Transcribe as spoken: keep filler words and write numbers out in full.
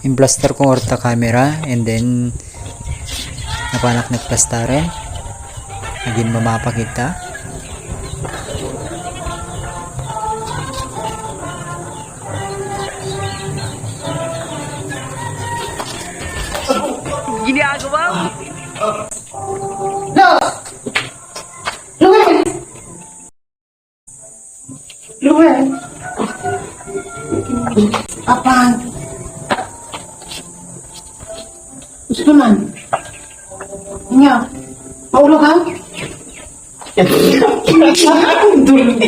Implaster ko ngarud ta camera, and then napanak nagplastaren. Agin mamapakita. Ginagawa? Los! Luis! Luis! Apan! Gusto man. Nya, paulo ka? Dulog.